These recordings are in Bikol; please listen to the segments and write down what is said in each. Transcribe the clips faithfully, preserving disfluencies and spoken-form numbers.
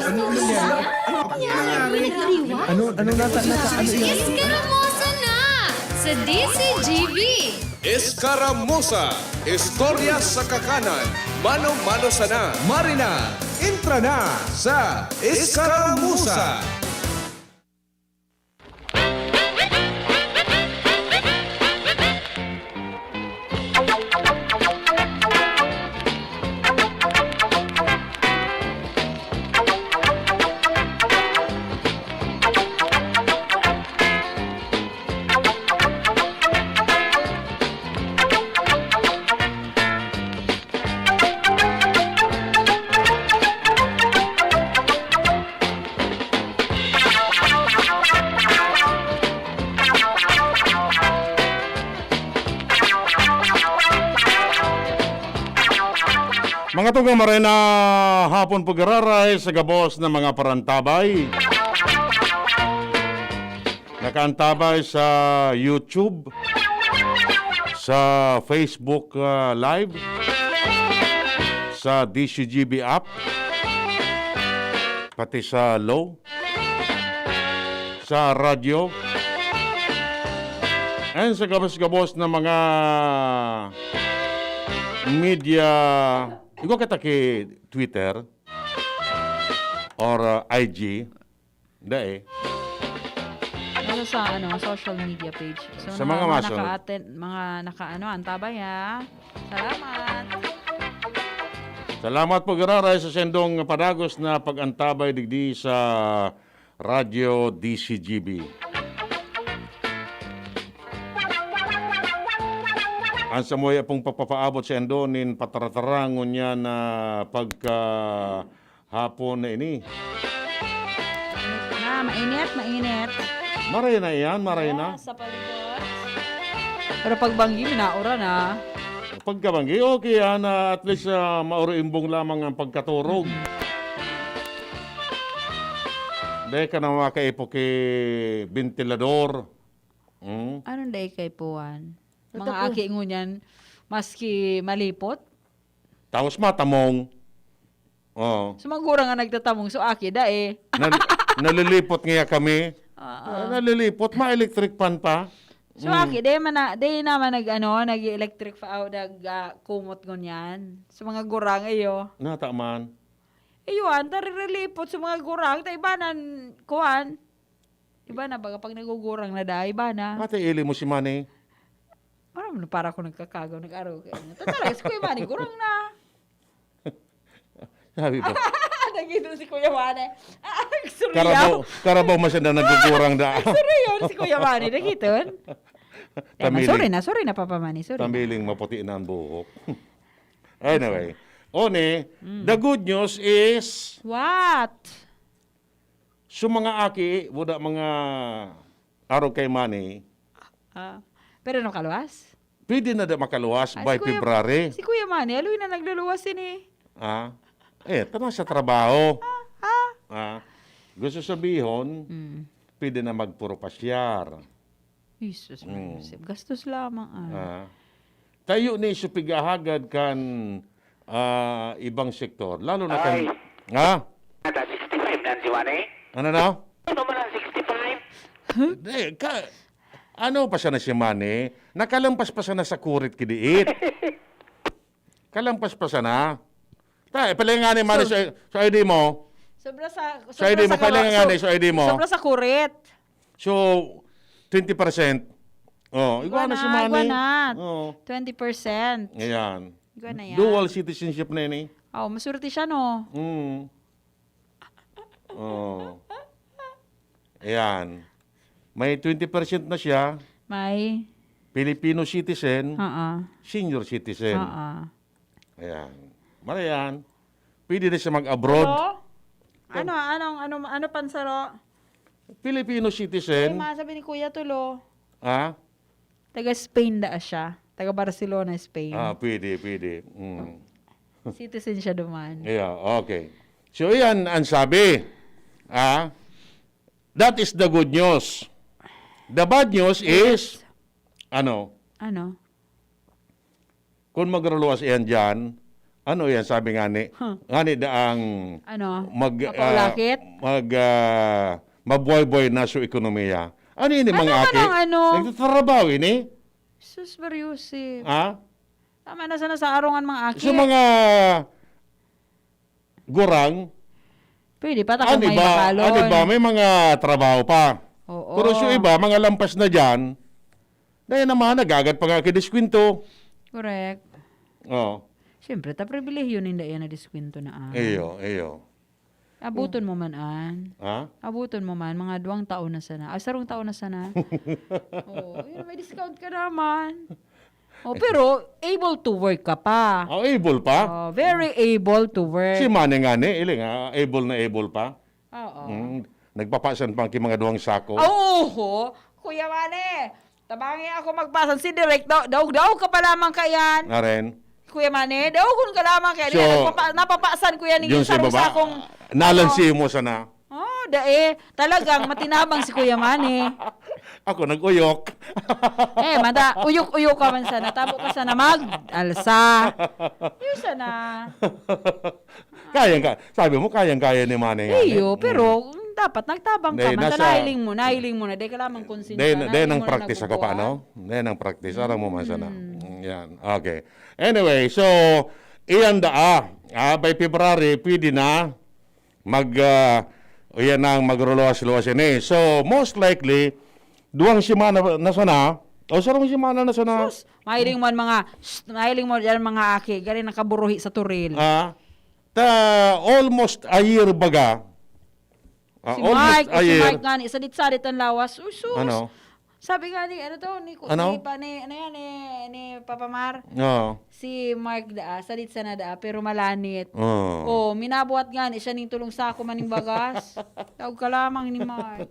Ano nangyari? Ano, ano nata, nata, ano yan? Eskaramuza na sa D C G B. Eskaramuza, istorya sa kakanan, mano-mano sana. Marina, entra na sa Eskaramuza. Mga tugang, maray na hapon po giraray sa gabos na mga parantabay. Nakaantabay sa YouTube, sa Facebook, ah, Live, sa D C G B app, pati sa Low, sa radyo, and sa gabos-gabos na mga media. Igwa kita ki Twitter or, ah, I G. Dai. Nasa sa, ano, social media page. So, Sa mga mga, mga masunod. naka-attend, mga naka-ano, antabay, ha? Salamat. Salamat po, giraray, sa sendong padagos na pag-antabay digdi sa Radyo D C G B. Ang samuya pong pagpapaabot sa endo nin pataratarangon niya na pagka hapon na ini. Na, mainit, mainit. Maray na iyan, maray na. Yeah, sa palibot. Pero pag banggi, minauran, ah. Pagka banggi, okay yan. Ah, at least, ah, maurimbong lamang ang pagkaturog. Mm. Dahil ka na makaipo ki bentilador. Mm. Anong dahil kaipuhan? Mga Tatapo. aki ngunyan, maski malipot, Tapos matamong. Oo. So, magurang ang nagtatamong. So, aki, dai. Nal-, nalilipot nga kami. Oo. Ah, nalilipot, ma-electric fan pa. So, Mm. aki, dai man na, dai naman nag, ano, nag-electric fa-, aw, nag, ah, kumot ngunyan. So, mga gurang, iyo. Nata man. Iyo, an, tariralipot sa mga gurang, ta iba nan, kuwan. Iba na, baga pag nagugurang na da, iba na. Ate, ili mo si Manny. Ano mo, para ako nagkakagaw, nag-araw kayo. Tatara, si Kuya Manny, gurang na. Sabi ba? Nagito si Kuya Manny. Ah, sorry, Karabaw, ah. karabaw masyado na nagugurang da. Sorry yun, si Kuya Manny, nagiton. Eh, Tamiling. sorry na, sorry na, Papa Manny, sorry na. Tamiling maputi na ang buhok. Anyway. One, Mm. the good news is What? So, mga aki, wala mga arog kay Manny. Ah, pero nakaluwas? Pwede na da makaluwas Ah, by si Kuya, February. si Kuya Manny, aloy na nagluluwas ini. Ah? Eh, tanong sa trabaho. Ah, ah. Ah? Gusto sabihon, Mm. pwede na magpuropasyar. Jesus, Mm. Joseph. Gastos lamang, ah. Ah. Tayo ni so pighahagad kan, ah, ibang sektor, lalo na kan Ay. Ha? Nata sixty-five na si Manny. Ano na? Ano man ang sixty-five? Di, ka, ano pa sana si Manny? Nakalampas pa sana sa kurit kidiit. Kalampas pa sana. Ta, palinga ni Manny So, sa, sa I D mo. Sobra sa, Sa sobra I D mo, sa kala-, palinga so, ni sa I D mo. sobra sa kurit. So, twenty percent. Oh, Igwa igwa na si na, Manny. igwa na. Oh. Twenty percent. Ayan. Igwa na yan. Dual citizenship na yun eh. Oh, maswerte siya, no? Mm. Oh. Ayan. May twenty percent na siya. May. Filipino citizen, Oo. senior citizen. Oo. Ayan. Mara yan. Pwede na siya mag-abroad. Hello? Ano, anong, ano, ano pansaro? Filipino Ay, citizen. masabi ni Kuya Tulo. Ha? Taga Spain da siya. Taga Barcelona, Spain. Ah, pwede, pwede. Mm. Citizen siya duman. Yeah, okay. So, iyan ang sabi. Ah, that is the good news. The bad news is, Yes. ano? Ano? Kung magruluwas iyan dyan, Ano yan, sabi nga ni, Huh. nga ni daang Ano? mag, ah, Mapaulakit? mag, ah, mabuhay-buhay na sa ekonomiya. Ano ini, Ano mga ka aki? ng ano? Nagtatrabaho ini? Sus, Mariusip. Ha? Tama na sana sa arongan, mga aki. Sa mga gurang, Pwede pa, takong ano may ba, makalon. Ano ba, may mga trabaho pa. Oo. Pero sa iba, mga lampas na dyan, dahil naman, nagagat pa nga kidiskwento. Correct. Oh. Siyempre, ta pribilehiyo ninda yan na diskwento na ah. Iyo, iyo. Abuton mo man an. Ha? Abuton mo man, mga duwang taon na sana. Ah, sarong taon na sana. Oo, yun, may discount ka naman. Oh, pero able to work ka pa. Oh, able pa? Oh, very able to work. Si Manny nga ni, ili nga, able na able pa. Oo. Mm, nagpapasan pa ang mga duwang sako. Ah, oho, Kuya Manny, tabangi ako magpasan si Direk. Daog-daog ka pa lamang kayan. Naren. Kuya Manny, daogon ka lamang kaya So, napapa, napapasan ko yan Yun yung sa baba, sarong-sakong. Nalansi mo sana. Oh, dae. Talagang matinabang si Kuya Manny. Ako nag-uyok. Eh, mata, uyok-uyok ka man sana. Tabo ka sana mag-alsa. Yun sana. Kayang ka. Sabi mo, kayang-kaya ni Manny nga. Iyo, Mm. pero dapat nagtabang ka Dahil man. nasa- Sa nahiling mo, nahiling mo na. Di ka lamang konsensya. Dahil, Nahiling dahil mo nang na practice ako pa, nagbubuhat. No? Dahil nang practice. Aram mo man sana. Mm. Mm, yan. Okay. Anyway, so, iyan da, ah, ah, by February, pwede na mag, ah, iyan ang magruluwas-luwas ini. So, most likely, duwang semana na sana, o sarong semana na sana, Sus, mahiling mo ang mga, shh, mahiling mo dyan mga aki, galing nakaburuhi sa turil. ah, ta, almost a year baga. Ah, Si almost Mark, a si year. Mark nga ni, sadit-sadit ang lawas. Uy, sus. Ano? Sabi nga ni, ano to, ni, Ano? ni, pa, ni, ano yan, ni, ni Papa Mar? Oo. Si Mark daa, sadit sana daa, pero malanit. Oo. Oh, minabuhat nga ni siya ning tulong sako maning bagas. Tawag ka lamang ni Mark.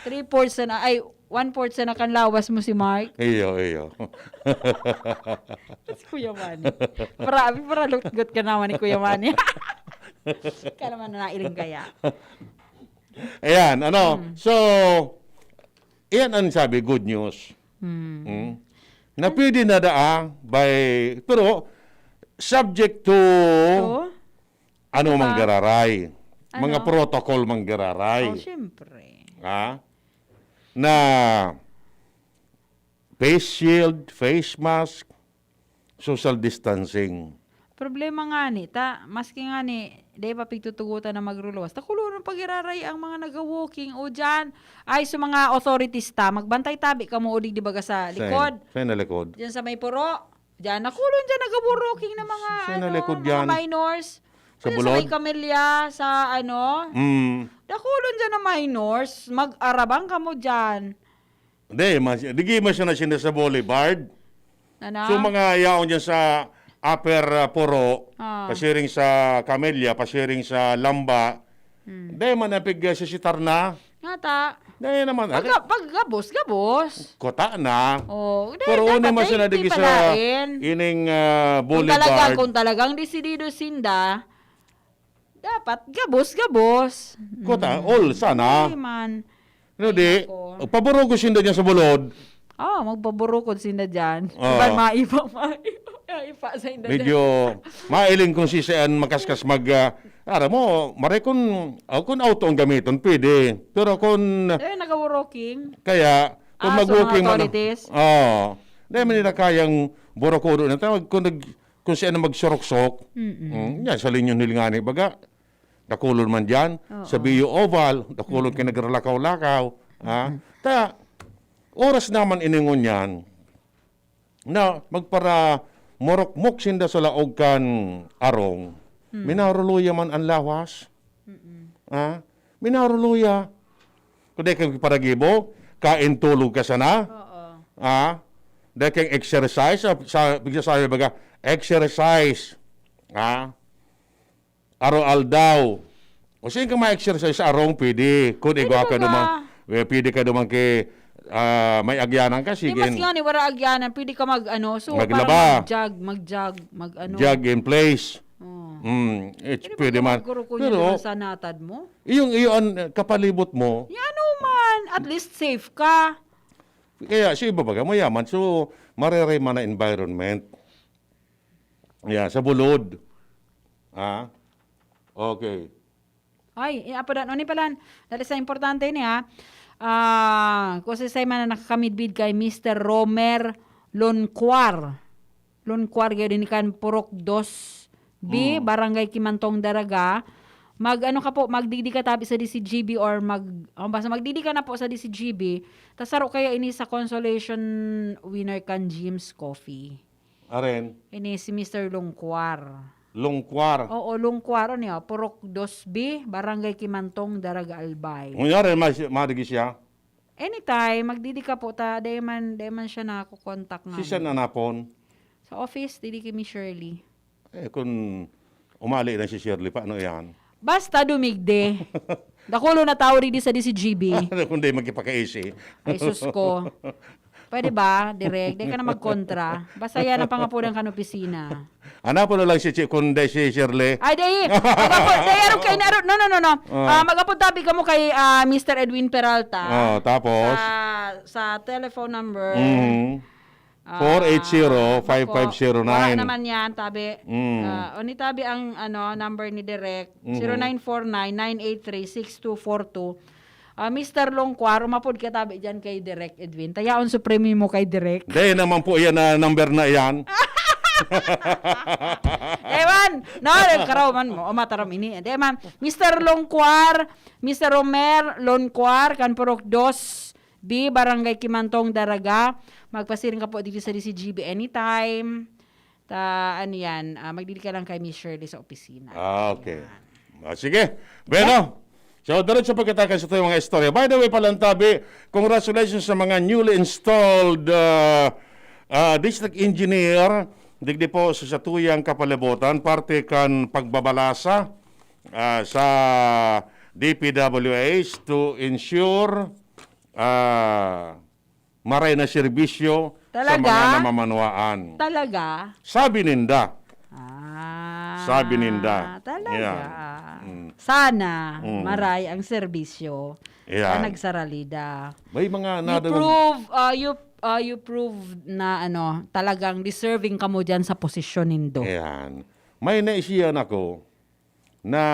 Three-fourths sana, ay, one-fourth sana kan lawas mo si Mark. Iyo, iyo. Si Kuya Manny. Para, abi, para lutgot ka naman ni Kuya Manny. Ka naman na nailing kaya. Ayan, ano. So, iyan ang sabi, good news. Hmm. Mm. Na pwede na daa by, pero subject to So, ano ano mang pa? gararay. Ano? Mga protocol mang gararay. Oh, siyempre. Ha? Na face shield, face mask, social distancing. Problema nga ni, ta, maski nga ni, di pa pigtutugutan na magruluwas. Takulo ng pagiraray ang mga naga-walking o dyan. Ay, sa mga authorities ta, magbantay tabi kamo o di, di baga sa likod. Sa, sa likod. Diyan sa may puro. Diyan, nakulon dyan, nagaburuking na mga, Sa ano, nalikod mga yan. minors. Sa Diyan bulod? May kamilya, sa ano. Mm. Nakulon dyan na minors, mag-arabang kamo dyan. Di, mas, di man siya na siya sa boulevard. Ano? So, mga yaon dyan sa Upper uh, Puro, Ah. pasiring sa Camellia, pasiring sa Lamba, Hmm. di man napig uh, sisitar na. Nga ta. Di naman. Pag, paggabos, gabos. Kota na. Oh, di, Pero dapat uni man di, sila di digi sa palain. ining uh, Kung talagang, boulevard. Kung talagang desidido sinda, dapat gabos, gabos. Kota, Mm. all sana. Hindi man. No, di, Nako. paburugo sinda dyan sa bulod. Oh, magpaburukod sinda dyan. Oo. Iban maipa, maipa, maipa sa inda Medyo mailing kung sisaan makaskas mag... ah, aram mo, maray kung, oh, kung auto ang gamiton, pwede. Pero kung... Eh, nag-walking. Kaya, kung Ah, so mag-walking mga man... authorities? Oo. Dahil man nila kayang burukudo na tawag. Kung, nag, kung saan na magsuruksok, Mm-mm. mm, yan, sa Linyon Hill nga ni, baga, dakulon man dyan, Oo. sa Bio Oval, dakulon kinagralakaw-lakaw. Ha? Ta, oras naman iningon yan, na magpara morokmok sinda sa laog kan arong, Hmm. minaruluya man ang lawas. Mm-mm. Ha? Minaruluya. Kung di ka paragibo, kain tulog ka sana. Oo. Ha? Di kang exercise, sa, sa, bigla sabi baga, exercise. Ha? Araw-aldaw. O saan ka ma-exercise sa arong, pwede. Kung Pwede igwa ka ba? Duman, eh, pwede ka duman kay ah, may agyanan ka, Di sige. Mas nga ni wara agyanan, pwede ka mag, ano, so, Maglaba. Parang mag-jog, mag-jog, mag, ano. Jog in place. Oh. Mm, it's Pwede pwede ba man. magkuro-kuro Pero, naman sa natad mo? Yung, yung kapalibot mo, Yan man, at least safe ka. Kaya sa iba baga, mayaman. So, mareray man na environment. Yeah, sa bulod. Ah? Okay. Ay, eh, apo dan, oni palan, dali sa importante ini, ha. Ah, kung sa man na nakakamidbid kay Mister Romer Loncuar. Loncuar, gaya din kan Purok dos B, Mm. Barangay Kimantong, Daraga. Mag, ano ka po, magdigdi ka tabi sa D C G B or mag, oh, basta magdigdi ka na po sa D C G B, tas saro kaya ini sa consolation winner kan Jim's Coffee. Aren, Ini si Mister Loncuar. Longkwar. Oo, Loncuar, ano yan? Purok dos B, Barangay Kimantong, Daraga, Albay. Ngunyan, ma- madigi siya. Anytime, magdigdi ka po, ta, dai man, dai man siya nakakokontak nga. Si San Anapon. Sa office, digdi kay Miss Shirley. Eh, kung umali na si Shirley, paano yan? Basta dumigdi. Dakulo na tao digdi sa D C G B. Kung di magkipakaisi. Ay, sus ko. Pwede ba, Direk? Di ka na magkontra. Basta yan ang pangapunan kan opisina. Hanapon na lang si Chi-, kung di si Shirley. Ay, di. Mag-apod, di, arog kay, arog, no, no, no, no. Ah. Ah, mag-apod tabi kamo kay ah, Mister Edwin Peralta. Oh, tapos? Sa, sa telephone number. Mhm. Ah, Four eight zero, five five zero nine. Wala naman yan, tabi. Mm. Ah, o ni tabi ang ano, number ni Direk, Mhm. zero nine four nine, nine eight three, six two four two. Ah, Mister Longcuar, umapod ka tabi dyan kay Direk Edwin. Tayaon supreme mo kay Direk. Di naman po yan na number na yan. Ewan! No, karaw man mo. O, mataram ini. Di man. Mister Longcuar, Mister Romer Longcuar, kan Purok dos B, Barangay Kimantong, Daraga. Magpasiring ka po dito sa D C G B anytime. Ta, ano yan, ah, magdigdi ka lang kay Miss Shirley sa opisina. Ah, okay. Ah, sige. Bueno, so diretso pa kita kay sa tuyang mga istorya. By the way, palantabi, congratulations sa mga newly installed ah, ah, district engineer digdi po sa satuyang kapalibutan, parte kan pagbabalasa ah, sa D P W H to ensure ah, maray na serbisyo sa Talaga? Mga namamanwaan. Talaga? Sabi ninda. Ah, Sabi ninda. Talaga? Yan. Mm. Sana Mm. maray ang serbisyo Yan. na nagsaralida. May mga You nadawag- prove, uh, you, uh, you prove na ano, talagang deserving ka mo dyan sa posisyon nindo. Ayan. May naisiyan ako na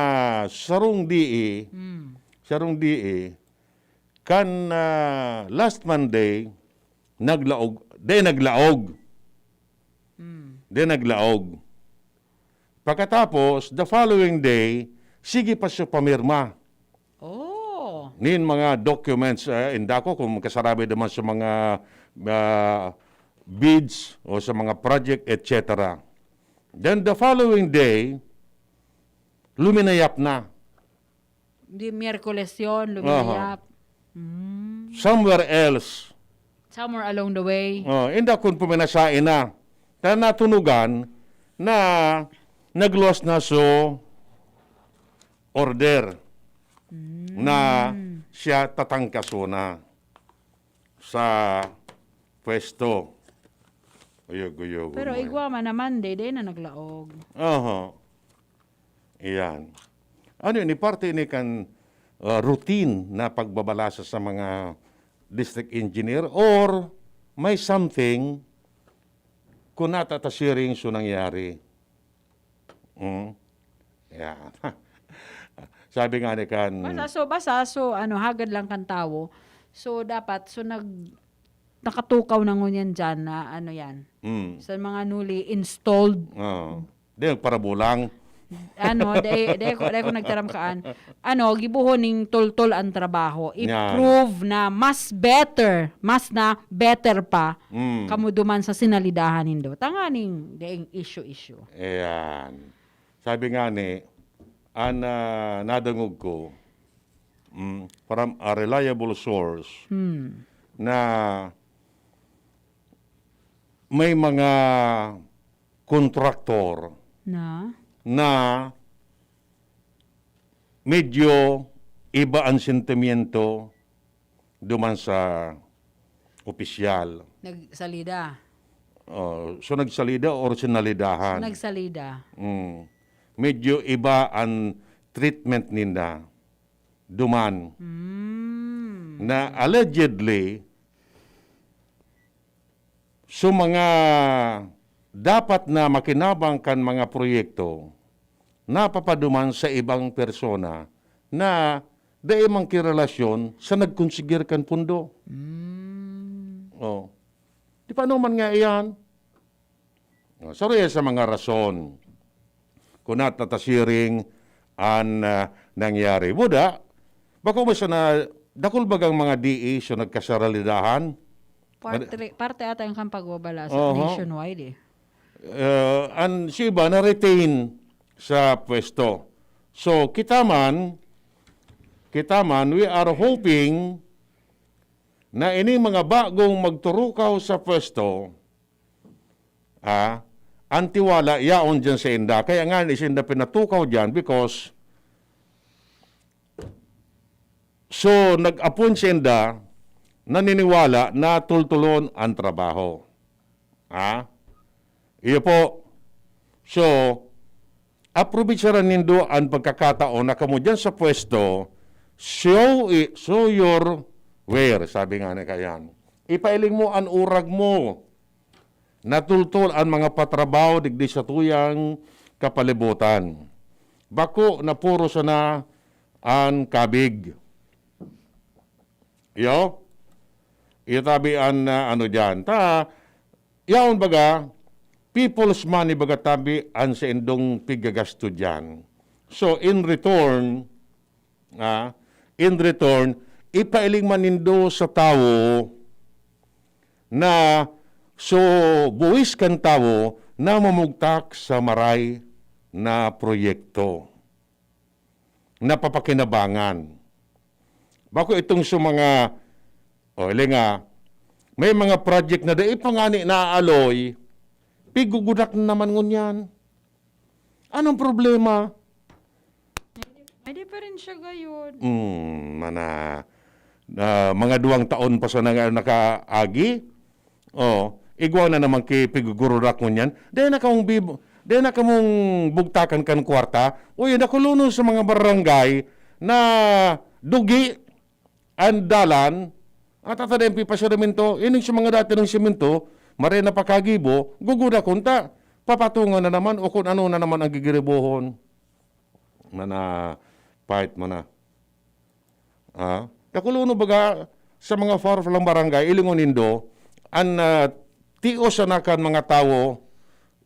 sarong dii, Mm. sarong dii, kan ah, last Monday, naglaog, de naglaog, Mm. de naglaog. Pagkatapos, the following day, sige pa siya pamirma. Oh. Nin mga documents, eh, indako kung kasarabi naman sa mga ah, bids o sa mga project, et cetera. Then the following day, luminayap na. Di Miyerkules yun, luminayap. Mm. Somewhere else. Somewhere along the way. Oh, inda kun puminasain na. Ta natunugan na nagluwas na so order Mm. na siya tatangkaso na sa pwesto. Uyog-uyog Pero mo. igwa man naman, dede na naglaog. Oho. Iyan. Ano yun? Parte ni kan ah, routine na pagbabalasa sa mga district engineer or may something kung natatashiring so nangyari. Mm? Yan. Sabi nga ni kan... Basta so, basta so, ano, hagad lang kan tawo. So, dapat, so, nag, nakatukaw na ngunyan dyan na, ano yan, Mm. sa mga newly installed. Oo. Di, nagparabulang. Ano, dai, dai ko, dai ko nagtaram kaan. Ano, gibuhon ning toltol ang trabaho. Yan. I-prove na mas better, mas na better pa, Mm. kamo duman sa sinalidahan nindo. Tanganing daing issue-issue. Ayan. Sabi nga ni, an ah, nadangog ko mm, from a reliable source Hmm. na may mga kontraktor Na? na medyo iba ang sentimiento duman sa opisyal. Nagsalida. Oh, so nagsalida or sinalidahan? Nagsalida. Mm. Medyo iba ang treatment ninda duman. Mm. Na allegedly, so mga dapat na makinabang kan mga proyekto napapaduman sa ibang persona na dai man kirelasyon sa nagkonsigir kan pondo. Mm. Oh. Di pa naman nga iyan. Oh, saro yan sa mga rason kung natasiring an, ah, nangyari. Buda, bako mo siya na dakul bagang mga D E so nagkasaralidahan? Parte, parte ata yung kan pagbabala sa Oho. Nationwide eh. Eh, an si iba na-retain sa pwesto. So, kita man, kita man, we are hoping na ining mga bagong magturukaw sa pwesto, ah, an tiwala yaon diyan sa inda. Kaya nga, ni sinda pinatukaw diyan because so, nag-appoint sinda, naniniwala na tultulon an trabaho. Ha? Iyo po. So, aprobetsaran nindo an pagkakataon na kamo diyan sa pwesto, show i-, show your wear, sabi nga ni kayan. Ipailing mo an urag mo. Natultol an mga patrabaho digdi sa tuyang kapalibutan. Bako na puro sana an kabig. Iyo? Iyo tabi an, ah, ano diyan. Ta, yaon baga, people's money baga tabi an saindong piggagasto diyan. So, in return, ah, in return, ipailing man nindo sa tawo na so buwis kan tawo na mamugtak sa maray na proyekto na papakinabangan. Bako itong sa mga, o, ili nga, may mga project na dai pa ngani naaaloy, pigugudak na naman ngunyan. Anong problema? May diferensya gayud. Hmm, mana, ah, mga duwang taon pa sana nga nakaagi. Oh, igwa na naman ki pigugururak ngunyan. Dai na kamong bib-, dai na kamong bugtakan kan kwarta. Uy, nakulonon sa mga barangay na dugi an dalan, at ata dai pipasiramento. Ining sa mga dati ng semento, maray na pakagibo, guguda kunta. Papatungan na naman o kung ano na naman ang gigiribohon. Mana, fight mo na. Ah, nakulono baga sa mga far-flung barangay, ilingon nindo, an, ah, tios sana kan mga tawo,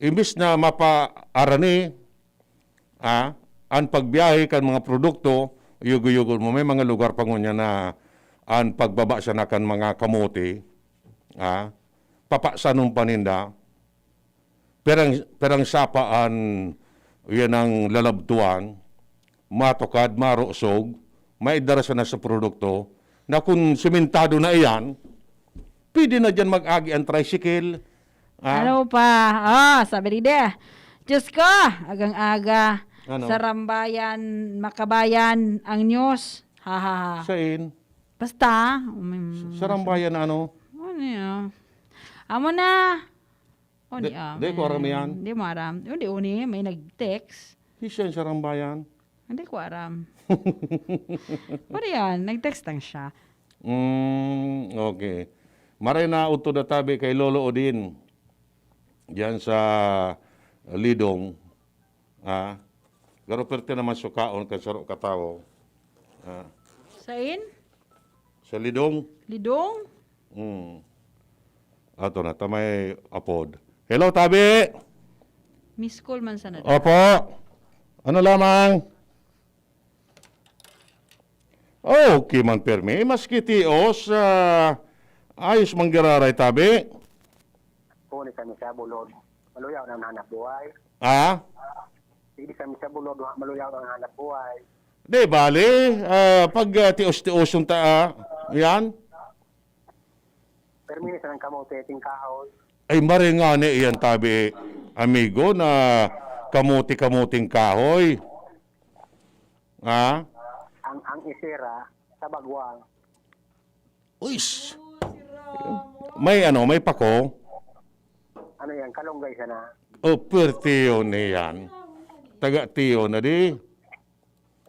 imbis na mapaarani, ah, an pagbiyahe kan mga produkto, yugo-yugo mo, may mga lugar pa ngunyan na an pagbaba sana kan mga kamote, ah, papasanon pa ninda. Perang, perang sapa an, yan ang lalabtuan, matukad, marosog, maidara sana sa produkto, na kun sementado na iyan, pwede na diyan mag-agi ang tricycle. Ah? Ano pa? Ah, sabi ni Deh, "Diyos ko, agang-aga, Ano? sarambayan, makabayan, ang news." Ha, ha, ha. Sain? Basta, um, Sarambayan na ano? Ano yan? Amo na. O, Di, di, ah, di ko aram yan. Di mo aram. Uni, uni, may nag-text. Si Shen Sarambayan. Hindi ko aram. Pero yan, nag-text lang siya. Mm, okay. Maray na utod na tabi kay Lolo Odin. Diyan sa Lidong. Ah, pero perte naman sukaon kan saro ka tawo. Ah. Sain? Sa Lidong. Lidong? Hmm. Ato na, ta may apod. Hello, tabi! Miss call man sana. Opo. Ano lamang? Okay man, permi. Maski tios, ah, ayos man giraray, tabi. Huli kami sa bulod. Maluyaw na ang hanap buhay. Ah? Hindi kami sa bulod, wa-, maluyaw na ang hanap buhay. Di, bali, ah, pag, ah, tios-tios yung ta-, ah, yan? Pero minsan ang kamote, ting kahoy. Ay, maray nga ni iyan, tabi, amigo, na kamote-kamoting kahoy. Ah? Ang, ang isira sa bagwang. Uys! May ano, may pako? Ano yan? Kalunggay sana. O, pertiyo na yan. Taga tiyo na di.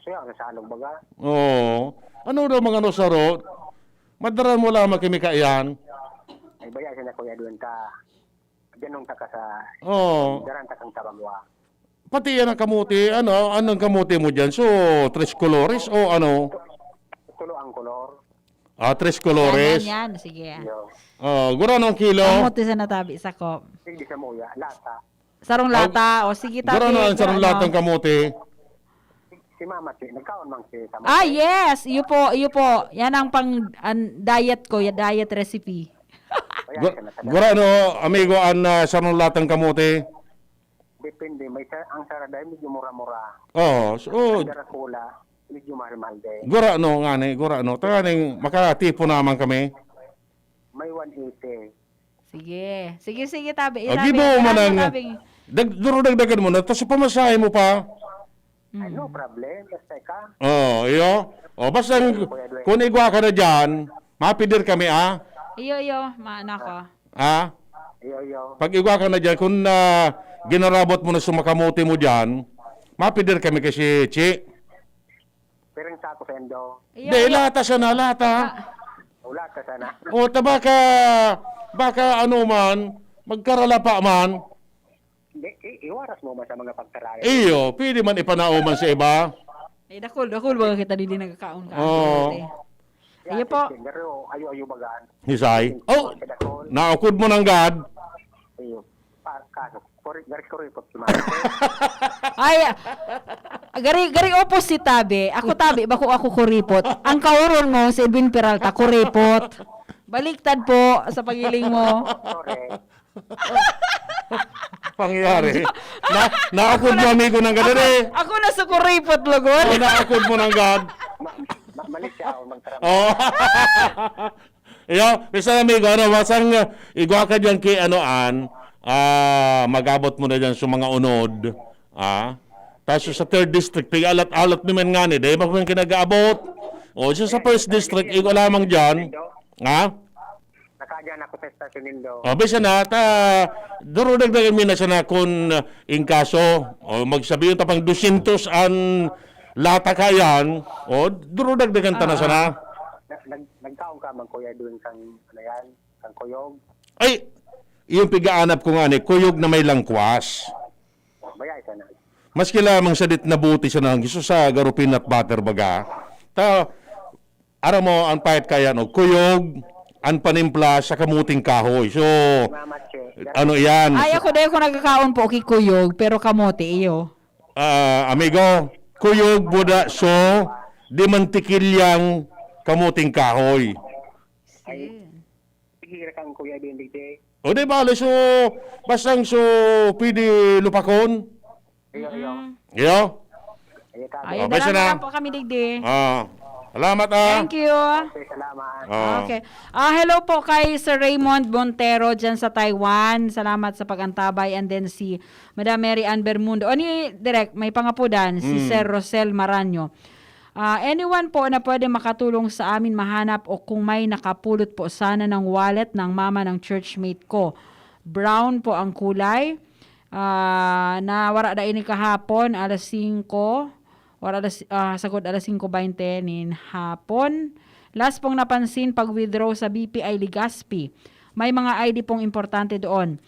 Siya, sa salog baga. Oo. Ano daw mga ano, saro? Madaran mo lamang kimi kaiyan. Ay, baya siya na, Kuya Edwin, ta. Ganun ka ka sa Oo. Daran ka kang tabagwa. Pati yan ang kamote, ano, anong kamote mo dyan? So, tres colores o ano? Tulo ang kolor. Ah, tres colores. Yan, yan, yan. Sige. Yo. Oh, gurano ang kilo? Kamote sa natabi, sako. Hindi sa muya, lata. Sarong Ah, lata, o sige, tabi. Gurano ang sarong latang kamote? Si Mama, si, nagkaon mang si Mama. Ah, yes. Iyo po, iyo po. Yan ang pang an, diet ko, ya diet recipe. Gu-, gurano, amigo, ang, ah, sarong latang kamote? Depende. May sa-, ang sarada ay medyo mura-mura. Oo, so, Ang Daracula, medyo mahal-mahal din. Gurano nga ni, gurano. Tanganing makatipon naman kami. May one eighty. Sige. Sige, sige, tabi. Ah, tabi. Gibo mo Yan, nang, tabi. Dag-, duro dagdagan mo na, tas pamasahe mo pa. Ay, no problem. Basta ka. Oh, iyo. Oh, basta Kuya Dwayne. Kung igwa ka na dyan, mapidir kami, ah. Iyo, iyo, maano ko. Ah? Iyo, iyo. Pag igwa ka na dyan, kung, ah, ginarabot mo na sa makamote mo dyan, mapidir kami kasi, Chi. Pero yung sako sa Indo. Iyo, Di, iyo. Lata sana, lata. Ah. Wala ka sana. O, ta baka, baka ano man, magkaralapa man. Hindi, i-, iwaras mo man sa mga pagkaraya. Iyo, pwede man ipanao man sa iba. Eh, dakul, dakul ba kita dili nagkakaon ka? Oo. Ante, ante. Iyo po. Pero ayo-ayo bagaan. Hisay. Oh, naukod mo ng gad. Iyo. Pa, kaso, kuri-, gari kuripot si Mama. Ay, gari, gari opposite tabi. Ako tabi, bako ako kuripot. Ang kauron mo, si Edwin Peralta, kuripot. Baliktad po sa pagiling mo. Correct. Pangyayari. Na, naukod mo, amigo ng gad, eh. Ako na sa kuripot, lugod. Oh, naukod mo ng gad. Ma-, ma-, malis siya, oh, magtrabaho. Oh. Iyo, minsan, amigo, ano, masang, uh, igwa ka diyan ki, ano, an, ah, mag-abot mo na diyan sa mga unod, ah. Tapos sa third district, pig-alat-alat naman nga ni, dahil mo kung kinag-aabot. O, siya sa first district, igwa lamang diyan. Ha? Nakadyan ako sa estasyon nindo. O, bisa na, ta, duro dagdagan mi na sana kun, uh, in kaso, o, magsabihin ta pang dusyentos an lata ka yan, o, duro dagdagan ta na sana. Ah, nag-, nag-, nagkaon ka man, Kuya Edwin, kang, ano yan, kang kuyog? Ay, yung pigaanap ko nga ni, kuyog na may langkwas. Bayay ka na. Maski lamang sadit na buti sa nang, gusto sa garo peanut butter baga. Ta, aram mo, ang pait kaya, no? Kuyog, ang panimpla sa kamuting kahoy. So, Mama Che, ano yan? Ay, ako dahil ko nagkakaon po ki kuyog, pero kamote, iyo. Ah, amigo, kuyog, buda, so, di mantikilyang kamuting kahoy. Ay, sige. Hira kang Kuya Edwin, D J. O, di bale, so, bastang so, pwede lupakon? Iyo, iyo. Mhm. Iyo? Iyo, tabi. Ay, O, basta dala na. na lang po kami, digdi. Ah, salamat, ah. Thank you. Okay, salamat. Ah. Okay. Ah, hello po kay Sir Raymond Montero dyan sa Taiwan. Salamat sa pag-antabay. And then si Madam Mary Ann Bermundo. O, ni Direk, may pangapudan, si Mm. Sir Rosel Maranyo. Ah, anyone po na pwede makatulong sa amin mahanap o kung may nakapulot po sana ng wallet ng mama ng churchmate ko. Brown po ang kulay. Ah, nawara da ini kahapon, alas singko. Wara alas, ah, sagod alas singko baynte nin hapon. Last pong napansin, pag-withdraw sa B P I Legazpi. May mga I D pong importante doon.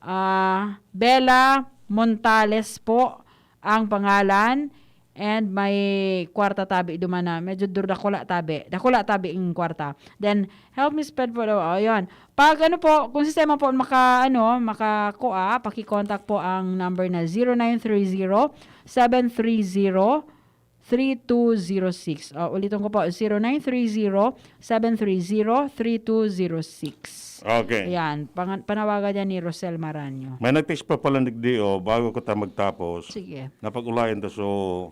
Ah, Bella Montales po ang pangalan. And may kwarta tabi duman na medyo dur-, dakula tabi. Dakula tabi ang kwarta. Then, help me spell po daw. O, yun. Pag ano po, kung sistema po maka, ano, makakua, paki-contact po ang number na zero nine three zero, seven three zero, three two zero six. O, ulitin ko po, zero nine three zero, seven three zero, three two zero six. Okay. Ayan, pangan-, panawagan niya ni Rosel Maranyo. May nag-text pa pala, digdi, o, bago ko ta magtapos. Sige. Napag-ulayan ta so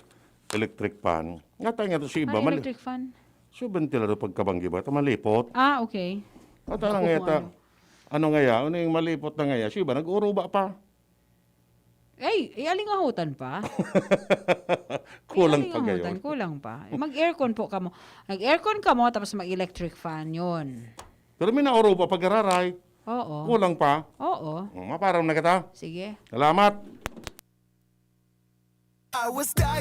electric fan. Nga tayo nga to si iba, Ano mali-, electric fan? So, ventilador pagkabanggi ba? Ito malipot. Ah, okay. Ito na Naku, nga kung ito. ano. Ano nga ya? Ano yung malipot na nga ya? Si iba, nag-uruba pa. Ay, eh, alingahutan pa. Kulang Ay, pa alingahutan, gayon. Kulang pa. Mag-aircon po kamo. Nag-aircon kamo, tapos mag-electric fan yun. Pero may nauruba pag-araray. Oo. Kulang pa. Oo. Oh, maparam na kita. Sige. Salamat. I was dying.